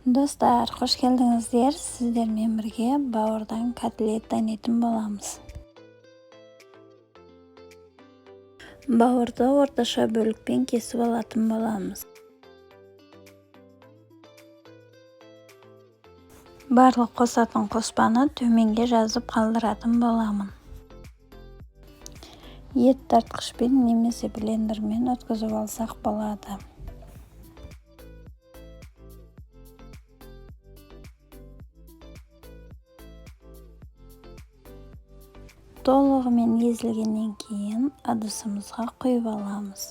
Достар, қош келдіңіздер! Сіздермен бірге бауырдан котлет дайындайтын боламыз. Бауырды орташа бөлікпен кесіп алатын боламыз. Барлық қосатын қоспаны төменге жазып қалдыратын боламын. Ет тартқышпен немесе блендермен өткізіп алсақ болады. Толығымен езілгеннен кейін ыдысымызға құйып аламыз.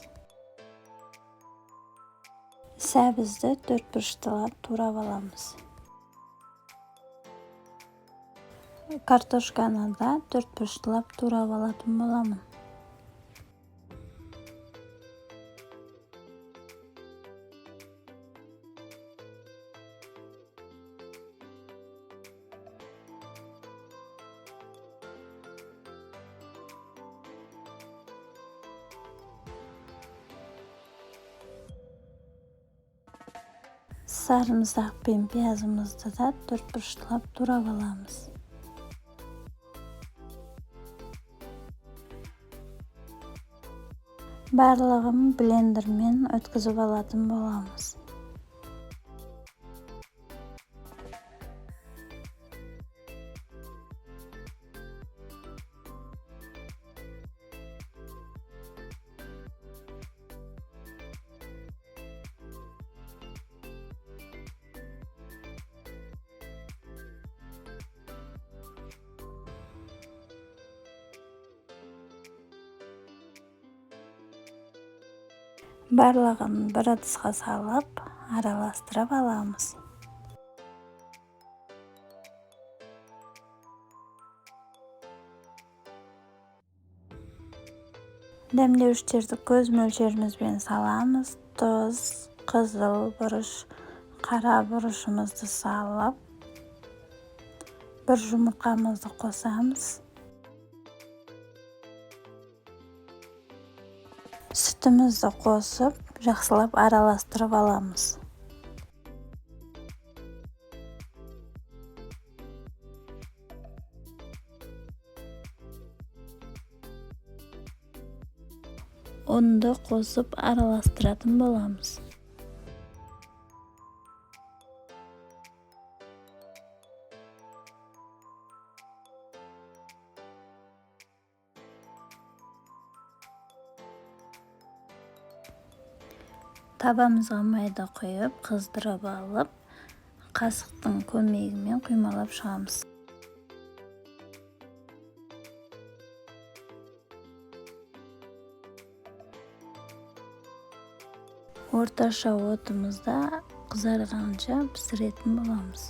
Сәбізді төрт бұрыштылап турап аламыз. Картошканы да төрт бұрыштылап турап алатын боламын. Сарымсақ пен пиязымызды да төрт бұрыштылап турап аламыз. Барлығын блендермен өткізіп алатын боламыз. Барлығын бір ыдысқа салып, араластырып аламыз. Дәмдеуіштерді көз мөлшерімізбен саламыз. Тұз, қызыл бұрыш, қара бұрышымызды салып, бір жұмыртқамызды қосамыз. Сүтімізді қосып, жақсылап араластырып аламыз. Ұнды қосып араластыратын боламыз. Табамызға майды құйып, қыздырып алып, қасықтың көмегімен құймалап шығамыз. Орташа отымызда қызарғанша пісіретін боламыз.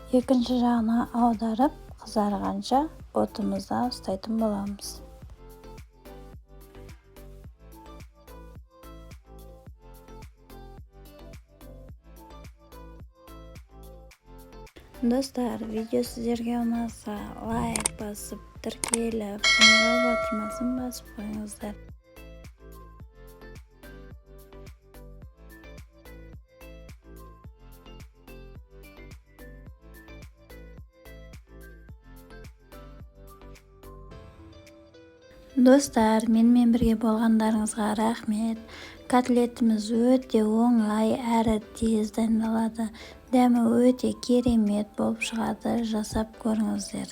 Екінші жағына аударып, қызарғанша отымызда ұстайтын боламыз. Достар, видео сіздерге ұнаса, лайк басып, тіркеліп, қоңырау батырмасын басып қойыңыздар. Достар, менімен бірге болғандарыңызға рахмет. Котлетіміз өте оңай әрі тез дайындалады. Дәмі өте керемет болып шығады. Жасап көріңіздер.